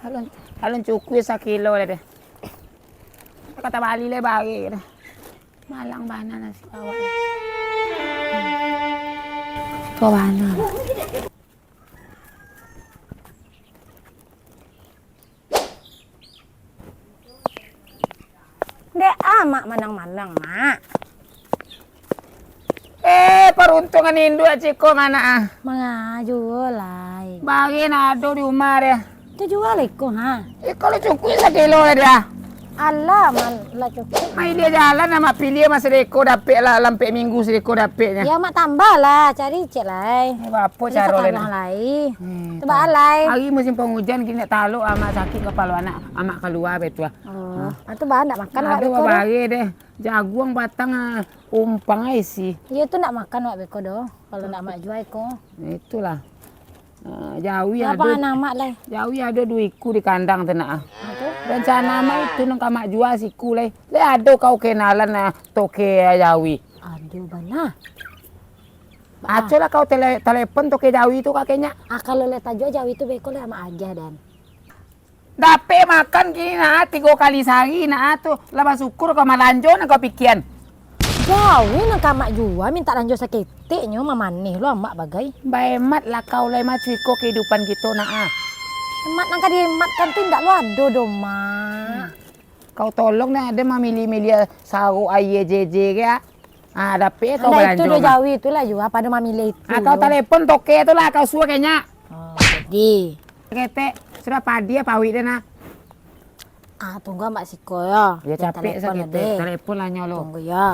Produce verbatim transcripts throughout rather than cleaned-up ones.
Alun, alun cukui sakilo lai deh. Kata bali lai bari deh. Malang bana nasib awak. Siko bana. Dek amak manang-manang, Mak. Eh, paruntungan induak ciko, Mak, nak, ah. Mangajuo lai. Bari nan ado di umah deh. Tu juo lah iko, ha. Iko lah cukuik sakilo lah deh. Alah, man, lah cukuik. Mai dia jalan, Mak, pilih mah sadeko dapek lah, lampek minggu sadeko dapeknyo. Ya, Mak, tambah lah, cari cek lai. Eh, apo caro lai, Mak? Lai. Hmm, tu baa lai. Hari musim pangujan, kini nak talok, Mak, sakik kapalo anak, Mak kalua batua. Oh, ha. Ah, tu baa ndak makan awak beko tu? Ado babari deh. Jaguang batang, ah, umpang ai isi. Iyo tu ndak makan awak beko doh, kalau ndak Mak jua iko. Itulah. Ah, jawi ado. Apo anak Mak lai? Jawi ado duo iku di kandang tu nak, ah. Ah, tu? Rancana Mak itu nan ka Mak jua siku lai. Lai ado kau kenalan, ah, toke jawi? Ado bana. Ah. Acolah kau tele-, talepon toke jawi tu ka kenya. Ah, kalau lai tajua jawi tu beko lai Mak agiah, Dan. Dapek makan kini nah, tigo kali sahari nah tu. Lah basyukur kau malanjo nan kau pikian. Jawi nan ka Mak jua, mintak lanjo saketeknyo, mamaneh lo Amak bagai. Baemat lah kau lai, Mak, cuko kahidupan kito nah, ah. Hemat nan ka dihematkan tu indak lo ado doh, Mak. Hmm. Kau tolong nah, ado mamiliah-miliah sarok aia jeje ke, ah. Ah, dapek kau balanjo, Mak. Ndak itu doh jawi tu lah jua, pado mamiliah itu. Ah, kau talepon toke tu lah, kau suruah kenya. Oh, jadi. Ketek, sudah padi apa awik deh nah? Ah, tunggu Amak siko yo. Ya, capek saketek. Talepon lah nyo lo. Tunggu yo.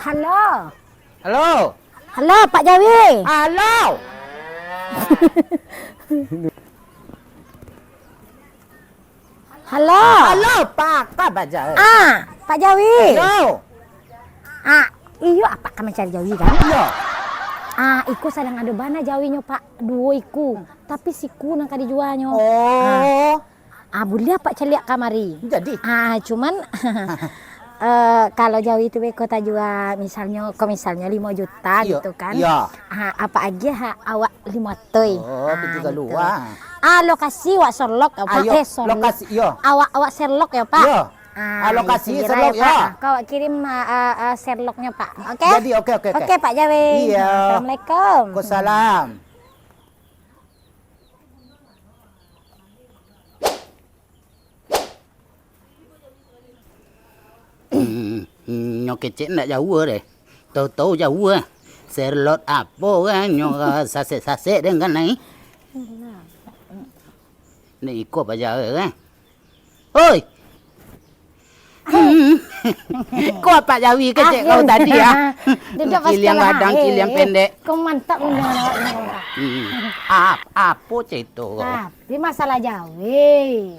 Halo. Halo. Halo, Pak Jawi. Halo. Halo. Halo, Pak, ka baja, eh? Ah, Pak Jawi. Halo. Ah, iyo, Apak ka mancari jawi, kan? Iyo. Ah, iko sadang ado bana jawinyo, Pak. Duo iku. Tapi siku nan ka dijuanyo. Oh. Ah. Ah, buliah Apak caliak kamari. Jadi? Ah, cuman, eh, kalau jawi tu beko tajua, misalnyo, ko misalnyo limo juta gitu kan. Iyo. Ah, Apak agiah awak limo ratuih. Oh, ah, piti gitu. Kalua. Ah, lokasi wak solok yo, Pak. Ayo, eh, solok. Lokasi, iyo. Awak, awak selok yo, Pak. Iyo. Ah, lokasi itu dia lah selok, yo, Pak. Yo. Ah, kau kirim, ah, ah, ah, seloknyo, Pak. Oke? Jadi, oke, oke, oke. Oke, Pak Jawi. Iyo. Assalamualaikum. Waalaikumsalam. Hmm, nyo kecek ndak jauah deh. Tahu-tahu jauah. Serlot apo kan nyo sasek-sasek deh kan nai. Ndak iko paja kan. Oi. Hmm. Ko apak jawi kecek kau tadi, ah. Duduak kiliang gadang, eh, kiliang pendek. Kau mantap mendengar awak ni, Pak. Hmm. Ap-, apo cerito kau? Tapi masalah jawi.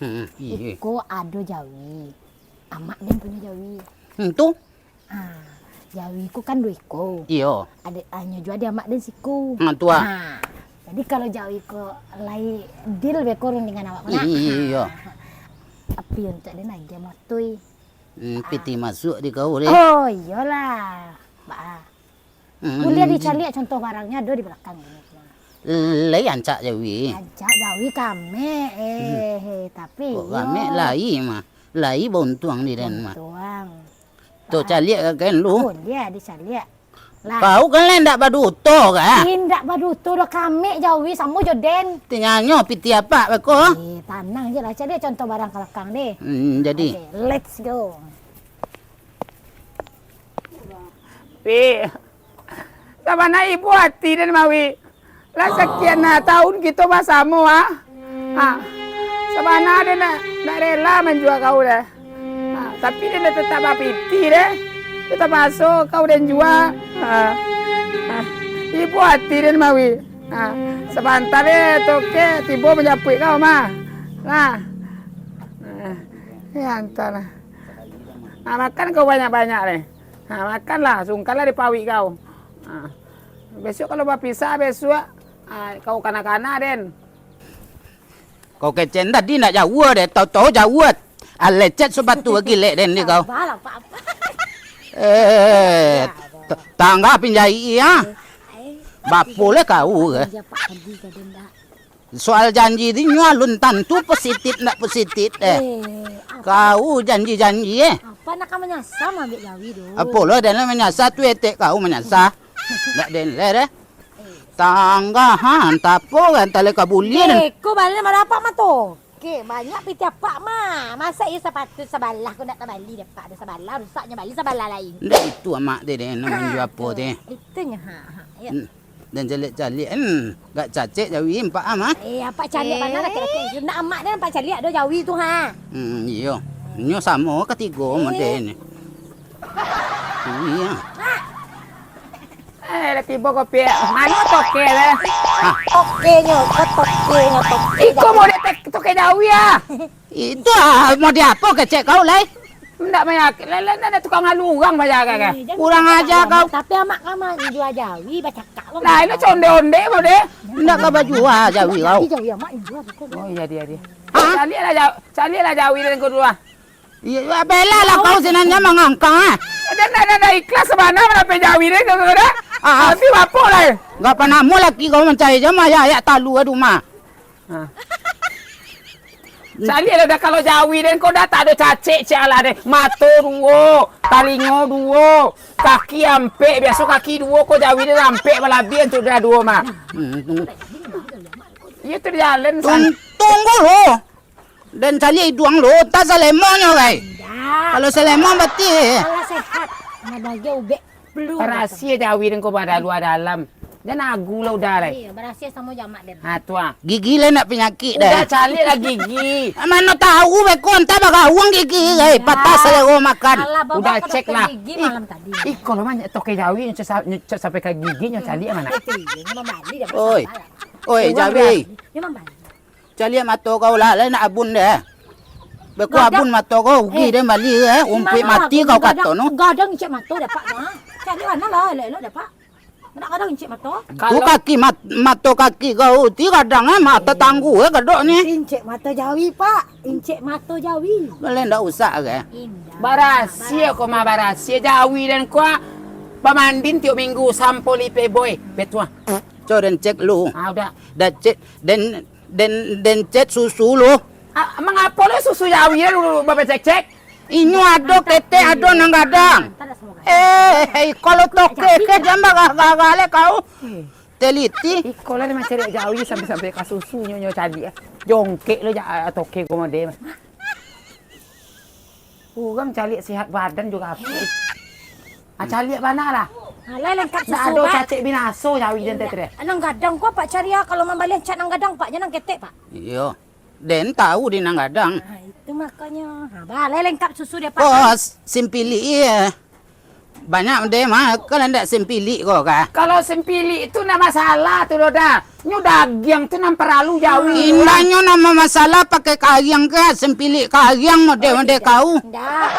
Hmm, iyo. Iko ado jawi. Amak den punyo jawi. Hmm, tu? Ah, jawi ko kan duo iko. Iyo. Ado, hanyo juo di amak den siku. Ah, tu ah. Ah, jadi kalau jawi ko lai deal beko rundingan awak ko nak. Iyo. Ah, tapi untuak den agiah motoi. Hmm, piti masuak di kau deh. Oh, iyolah. Ba. Hmm. Buliah dicaliak contoh barangnyo ado di balakang ko. Lai rancak jawi. Rancak jawi kamek, eh, tapi kok iyo. Kamek lai mah. Lai bauntuang di den mah. Bauntuang. Tu caliak ka kain lu. Buliah dicaliak. Lah. Kau kan lai ndak baduto ka? Indak baduto doh, kamek jawi samo jo den. Tinganyo piti apak beko. Eh, tanang je lah, caliak contoh barang ka balakang deh. Hmm, jadi. Oke, let's go. Pi, sabana ibo ati den, Mawi. Lah sakian, ah, tahun kito basamo, ah. Ah, sabana den ndak, ndak rela manjua kau deh. Ah, tapi den tetap bapiti deh. Tetap aso kau den jua. Ah, ah. Ibo ati den, Mawi. Ah, sabanta deh toke tibo manjapuik kau mah. Nah. Ah, ya antahlah. Ah, makan kau banyak-banyak deh. Ha, makanlah, sungkanlah di pawik kau. Ha, besok kalau bapisah, besok, ha, kau kana-kana den. Kau kecek tadi ndak jauah deh, tau-tau jauah. Ah, lecet sapatu bagilek den di kau. Sabarlah, Pak. Eh, Tangga pinjai, ah. Eh, bapo lah kau, eh. Janji apak tadi, gadang dak? Soal janji tu nyo alun tantu positif ndak positif, eh. Eh, apak, kau janji-janji, eh. Apak nak ka manyasa maambiak jawi tu? Apo lah, den lah manyasa tu, etek kau manyasa. Ndak den lah, eh. Tangga, ha, tapo kan, tali ka bulian. Eh, ko balian marapak mato. Oke, banyak pitih apak mah. Masa iyo sapatu sabalah ko ndak tabali dek apak, ado sabalah rusaknyo, bali sabalah lain. Ndak itu amak teh, deh, nan manjua apo teh. Itunyo, ha, ha, yo. Hmm. Dan caliak-caliak, hmm, gak cacek jawi apak ah, mah. Eh, apak caliak bana laki-laki. Ndak amak deh, apak caliak do jawi tu, ha. Hmm, iyo. Nyo samo katigo model ni. Iyo. Eh, lah tibo kopi. Mano toke lah? Hah? Tokenyo, ko tokenyo, toke. Iko model tek-, toke jawi ah. Itu ah, model apo kecek kau lai? Ndak manyakik, lai, lai, ndak tukang alu urang bajaga kan? Eh, jan kurang aja kau. Tapi amak ka manjua jawi, bacakak lo. Nah, ini conde-onde model. Ndak ka bajua jawi kau. Jawi amak jua beko. Oh, iya, dia, dia. Hah? Caliaklah jaw-, caliaklah jawi den ko dulu ah. Iyo, iyo, bela lah kau sinan jan mangangkang, ah. Dah, dah, dah, dah ikhlas sabana marapai jawi den, kau dah. Ah, ah. Tapi bapo lah. Gak panamo laki kau mancari je mah, ya, ya, talu ado mah. Ah. Caliak lah dah, kalau jawi den kau dah tak ado cacek, cek alah deh. Mato duo, talingo duo, kaki ampek. Biaso kaki duo, kau jawi den ampek balabiah tu dah duo mah. Hmm, tunggu. Iyo tu jalan san. Tung-, tunggu lo. Den caliak iduang lo, antah salemonyo, kai. Indak. Kalau salemon, berarti. Kalau sehat, nah, bahagia ubek, belum. Barasia jawi den ko bada lua dalam. Jan agu lah udah, lai. Iyo, barasia samo jamak den. Ha, tu ah. Gigi lai nak panyakik dah. Udah caliak lah gigi. Mano tahu beko, antah bagawang gigi, kai. Indak. Patah salero makan. Alah, babak udah ko cek dokter lah. Gigi malam tadi. Ih, iko lo banyak toke jawi nyo cek sa-, nyo cek sampai ka gigi nyo caliak mano. Itu, iyo, nyo mambali dah. Oi. Oi, jawi. Nyo mambali. Caliak mato kau lah, lai nak abun deh. Beko gadang. Abun mato kau, rugi eh, deh bali, eh. Umpuik mati kau kato no. Gadang incek mato dek apak tu, ha? Caliak mano lah, elok-elok dek apak. Nak gadang incek mato? Tu kalau kaki mat-, mato kaki kau ti gadang, eh, mato tanggu, eh, gadok ni. Incek mato jawi, Pak. Incek mato jawi. Boleh ndak usah, eh? Indak. Barasia kau mah, barasia jawi den kau, ah. Bamandin tiok minggu, sampo lipeh boy. Betua. Cok den cek lu. Ah, udah. Den cek, den Den, den cek susu lo. Ah, mangapo lo susu jawi lo bapecek-cek? Inyo ado ketek, ado nan gadang. Eh, hei, kalau toke ke jan bagagah-gagah le kau. Teliti. Iko lah mancari jawi sampai-sampai ka susu nyo, nyo caliak. Jongkek lo ja-, toke ko mode. Urang caliak sihat badan juo apo. Ah, caliak bana lah. Alah, lengkap susu, Pak. Ndak ado cacek binaso jawi den teh. Nan gadang ko apak cari ah, kalau mambali ancak nan gadang, Pak, jan nan ketek, Pak. Iyo. Den tahu di nan gadang. Nah, itu makonyo. Ha, bah, lai lengkap susu dek apak. Bos, simpilik, iyo. Banyak deh mah, kalau ndak simpilik ko kah? Kalau simpilik tu ndak masalah tu, Doda. Nyo dagiang tu nan paralu jawi. Indak nyo nan masalah pakai kariang kah, simpilik kariang model-model kau. Ndak.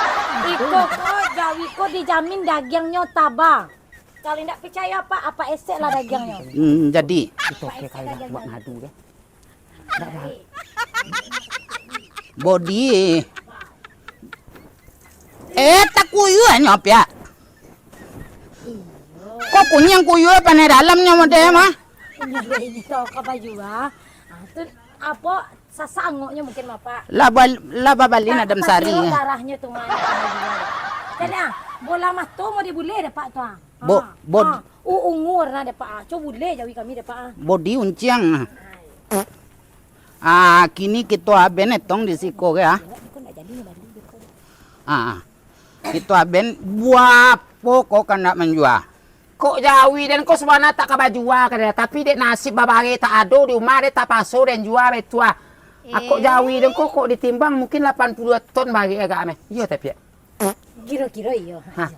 Iko ko jawi ko dijamin dagiangnyo taba. Kalau ndak picayo apak, apak esek lah dagiangnyo. Hmm, jadi. Apak esek dagiangnyo. Bodi. Eh, takuyuahnyo piak. Kok kuniang kuyuah paneh dalamnyo model mah? Inyo, inyo tau ka bajua. Ah, tu apo, sasak angoknyo mungkin, Bapak. Lah bal-, lah babalin Adam Sari. Tarahnyo tu mah, inyo ka bajua. Jadi, ah, bola mato mau dibuleh dek Pak tu, ah. Bo-, ah, bod- ah. U-, ungu warna dek Pak, ah. Cubo buleh jawi kami dek Pak, ah. Bodi unciang. Ah, kini kito aben etong di siko ke, ah. Ah, kito aben buah apo ko kandak manjua? Kok jawi den ko sabana tak ka bajua ka deh, tapi dek nasib babare tak ado di umah deh, tapaso den jua batua. Akok jawi den ko kok ditimbang mungkin lapan puluah ton bare agak meh. Iyo tapi. Kiro-kiro iyo. Hah.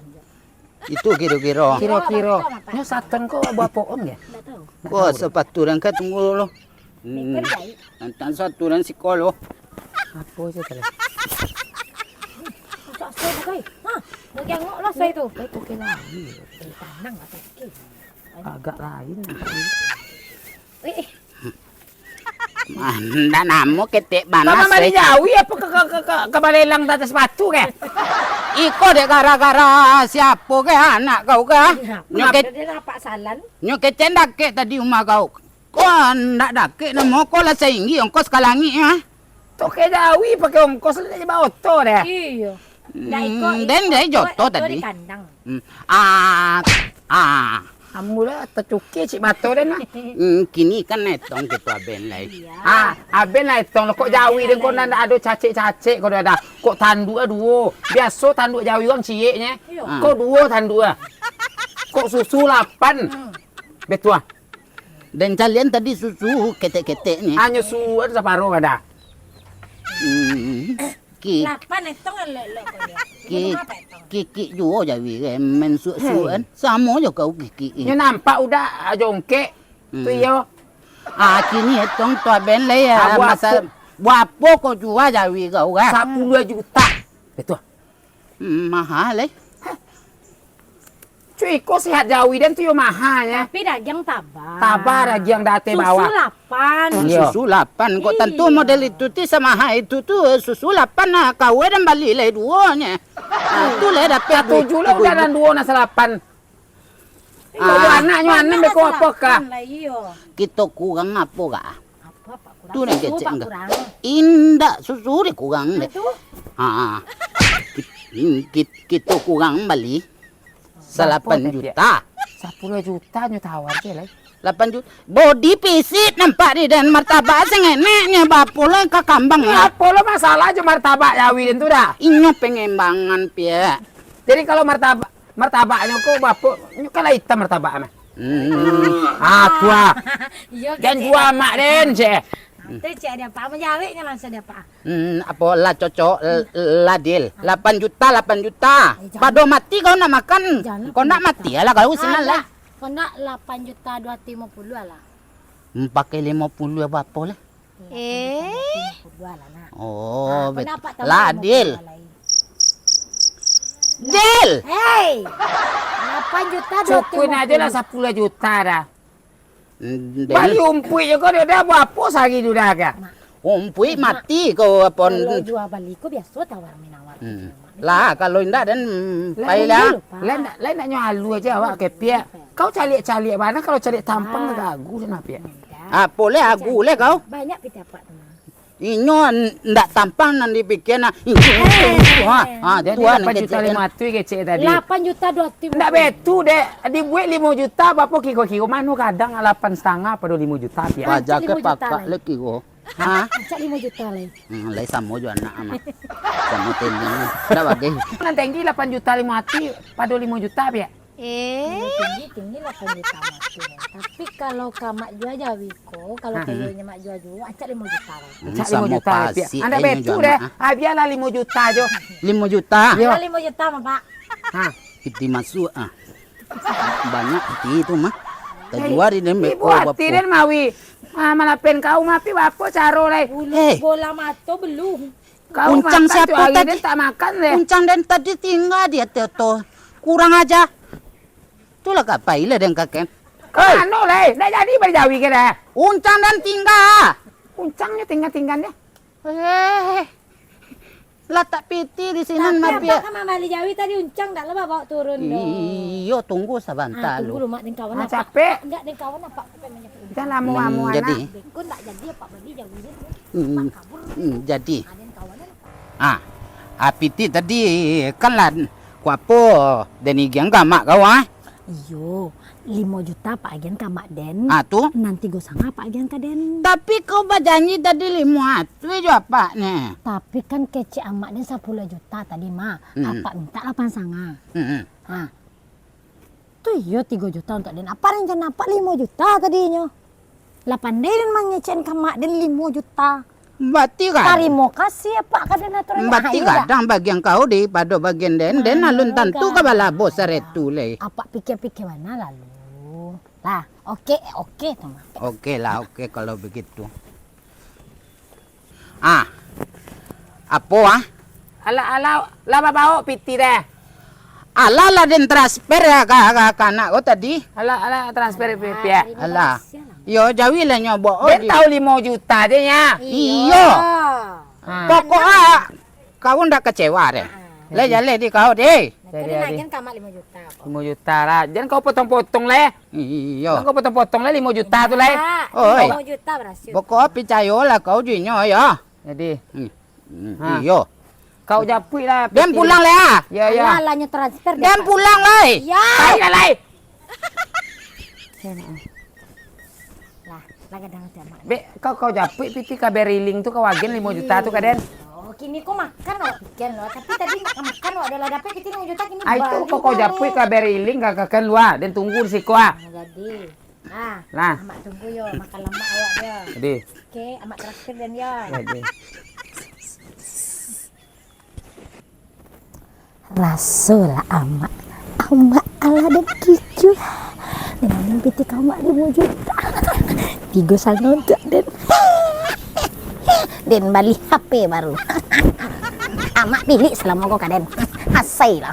Itu kiro-kiro. Kiro-kiro. Nyo sateng ko bapo on ge? Ndak tahu. Ko sapatu den ka tunggu lo. Hmm. Nantang satu dan sikolo. Apo se tadi? Rusak sai tu, kai. Ha, bagi angok lah sai tu. Eh, oke lah. Eh, tanang lah, oke. Agak lain. Eh, eh. Ah, ndak namo ketek bana. Ka mambali jawi apo ka, ka, ka, ka, ka balelang di ateh sapatu ke? Iko dek gara-gara siapo ke anak kau ke? Nyo ke-, nyo kecek dakek tadi umah kau. Ko ndak dakek namo ko lah sainggi ongkos ka langik, ha? Toke jawi pakai ongkos lah, baoto deh. Iyo. Ndak iko, hmm, den iko, deh joto iko tadi. Di kandang. Hmm. Ah, ah. Amulah tacuki cik mato den lah. Hmm, kini kan etong kito aben lai. Iya. Ah, aben lah etong lah. Kok jawi den kok ndak ado cacek-cacek kok dah. Kok tanduk lah duo. Biaso tanduk jawi urang cieknyo. Iyo. Ah. Kok duo tanduk lah. Kok susu lapan. Hmm. Betul ah. Den calian tadi susu ketek-ketek ni. Hanyo suan saparo kada. Hmm. Ki-, lapan etong elok-elok ko yo. Ki-, minum apa etong? Kikik juo jawi ke, main suak-suak kan. Hei. Samo jo kau kikik ni. Nyo nampak udah jongkek. Hmm. Tu iyo. Ah, kini etong tu aben lai ya. Ah, buah masa apo? Buah apo kau jua jawi kau kan? Sapuluah juta. Betul. Hmm, mahal, eh. Cuy, iko sehat jawi den tu yo mahal, ya. Tapi dagiang taba. Taba dagiang date bawah. Susu lapan. Iyo. Susu lapan. Kok tantu model itu ti samahal itu tu, susu lapan nah, kau dan bali lai duo nyo. Ah, tu lai dapek duit. Katuju lah udah dan duo nah salapan. Kok anaknyo anam beko apo kah? Kito kurang apo kah? Apo, Pak, kurang? Tu nan kecek enggak. Indak, susu deh kurang deh. Ha. Kit-, kit-, kito kurang bali salapan juta. Sapuluah juta nyo tawar je lai. Lapan juta. Bodi pisik nampak di den martabak sengeneknyo bapo lai ka kambang. Apo lah masalah jo martabak jawi den tu dah? Inyo pengembangan piak. Jadi kalau martabak Martabaknyo ko bapo, nyo kan lah itam martabak mah. Hmm. Ah, tu ah. Iyo, den kecek. Jua amak den, cek. Tu cek dia, Pak. Manjaweknyo langsung dia, Pak. Hmm, apo lah cocok, l-, ladil. Lapan juta, lapan juta. Eh, jangan. Pado mati kau nak makan. Jangan, kau nak mati lah kau sinan lah. Kau nak lapan juta dua ratus lima puluh lah. Hmm, pakai lima puluh apo lah? Eh? Oh, betul lah, Dil. Dil! Hei! Lapan juta dua ratus lima puluh. Cukuin aja lah sapuluah juta dah. Hmm, Dil. Bali umpuik je kau dah, dah berapo sehari tu dah kah? Mak. Umpuik mati kau apo? Kalau jual bali ko biaso tawar-menawar. Hmm. Lah, kalau indak, den pai lah. Lai nak, lai nak nyo alu aja awak kepiak. Kau caliak-caliak bana, kalau caliak tampang gagu den apiak. Apo leh agu leh kau? Banyak pitih apak tu mah. Inyo n-, ndak tampang nan dipikia nah. Ha, ha, tu lah nan kecek den. Lapan juta limo ratus kecek tadi. Lapan juta dua ratus limo puluh. Ndak betu dek, dibuek limo juta, bapo kiro-kiro mano gadang lapan satangah pado limo juta apiak. Baja ke pakak leh kiro. Ha? Rancak limo juta lai. Hmm, lai samo jo anak mah. Samo tenggi. Ndak bagai. Nan tenggi lapan juta limo ratus pado limo juta, Piak? Eh. Tinggi, tinggi lapan juta mati. Tapi kalau ka mak jua jawi ko, kalau kayonyo mak jua juo, rancak limo juta lai. Hmm, rancak limo juta, Piak. Samo pasik. Ndak betu deh. Ah, bialah limo juta jo. Limo juta? Iyo. Bialah limo juta mah, Pak. Ha. Piti masuak ah. Banyak piti tu mah. Tajua di den beko bapo. Ibu ati den mawi. Ah, malapen kau mapi bapo caro lai? Bulu bola mato belum. Kau uncang makan siapo tadi? Den tak makan deh. Uncang den tadi tingga di ateh oto. Kurang aja. Tulah ka pai lah den kaken. Kau anu lai, ndak jadi bali jawi ke dah. Uncang den tingga. Uncangnyo tingga-tingga deh. Eh, latak piti di sinan mah, Piak. Tapi apak kan mambali jawi tadi uncang, ndak lah bawa turun doh. Iyo, tunggu sabanta lu. Ah, tunggu lu, Mak, den kawan apak. Capek. Ndak, den kawan apak. Jan lamo-lamo anak. Jadi. Beko ndak jadi apak bali jawi den. Hmm, apak kabur. Hmm, jadi. Ah, den kawan apak. Ah, ah, piti tadi kan lah, ku apo, den igiang ka mak kau, ah? Iyo, limo juta apak agian ka mak den. Ah, tu? Nan tigo satangah apak agian ka den. Tapi kau bajanji tadi limo ratuih jo apak ni. Tapi kan kecek amak den sapuluah juta tadi, Mak. Hmm. Apak mintak lapan satangah. Hmm. Ha. Tu iyo tigo juta untuak den. Apak rencana apak limo juta tadinyo. Lah pandai den mangecekan ka mak den limo juta. Bati gadang. Tarimo kasih apak ka den aturan. Bati gadang bagian kau daripado bagian den, den alun tantu ka balabo saretu lai. Apak pikia-pikia bana lalu. Lah, oke, oke tu mah. Oke lah, oke kalau begitu. Ah. Apo ah? Alah, alah, lah babaok piti deh. Alah, lah den transfer ya ka, ka, ka anak ko tadi. Alah, alah, transfer piti ya. Alah. Yo, jawi lah nyo baok. Den tahu limo juta je ya. Iyo. Ah. Pokok ah, kau ndak kecewa deh. Lai jaleh di kau, di. Nah, jadi, jadi. Agian ka Amak limo juta ko. Limo juta lah. Jan kau potong-potong lai. Iyo. Jan kau potong-potong lai limo juta tu lai. Oi. Limo juta barasio. Pokok picayolah kau jo inyo, yo. Jadi. Hmm. Hmm, ha. Iyo. Kau japuik lah. Den pulang lai, ah. Ya, ya. Alah, alah, nyo transfer. Den pulang lai. Ya. Pai lah lai. Lah, lah gadang tu, Amak. Bek, kau, kau japuik pitih ka Beriling tu, kau agian limo juta tu ka den. Oh, kini ko makan awak pikian lo, tapi tadi nak makan awak dah lah dapek pitih limo juta, kini. Ai, tu bali kau, kau balik. Japuik ka Beriling, ka, ka, ka luar, den tunggu di siko, ah. Nah, jadi. Ah, lah. Amak tunggu yo, makan lamak awak dia. Jadi. Oke, Amak traktir den yo. Jadi. Rasolah Amak. Amak alah den kicuah. Den ambiak pitih ka Amak limo juta. Tigo sano untuak den. Den bali H P baru. Amak pilik salamo ko ka den. Asai lah.